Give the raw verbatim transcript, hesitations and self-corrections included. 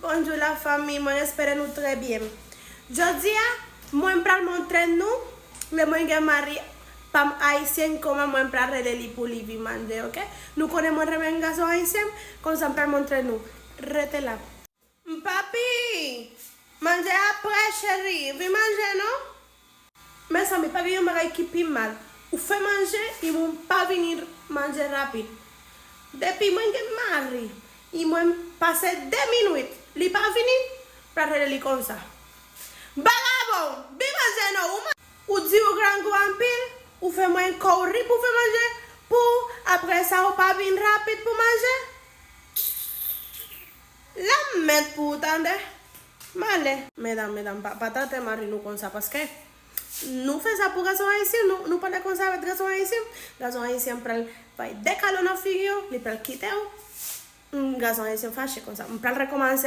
Bonjou la fanmi, mwen espere nou trè byen. Jodi a, mwen pral montre nou, lè mwen gen mari pa m ayisyen, kòman mwen pral rele li pou li vin manje, oke? Nou konnen mwen renmen gason ayisyen, konsa m pral montre nou. Rete la. M papi, manje a prè, cheri, vin manje non. Mezanmi, pa gen yon bagay ki pi mal. Ou fè manje, e moun pa vini manje rapid. Depi mwen gen mari, e mwen pase de minit, li pa vini, pral rele li konsa. Vagabon, vin manje non, ou man-, ou di ou grangou anpil, ou fè mwen kouri pou fè manje, pou apre sa ou pa vin rapid pou manje. Lanmèd pou ou tande. Malè. Medam, medam, pa, pa tante mari nou konsa, paske nou fè sa pou gason ayisyen, nou, nou pale konsa avèk gason ayisyen, gason ayisyen pral bay de kalo nan figi w, li pral kite w. Mm, gason ayisyen fache konsa. M pral rekòmanse.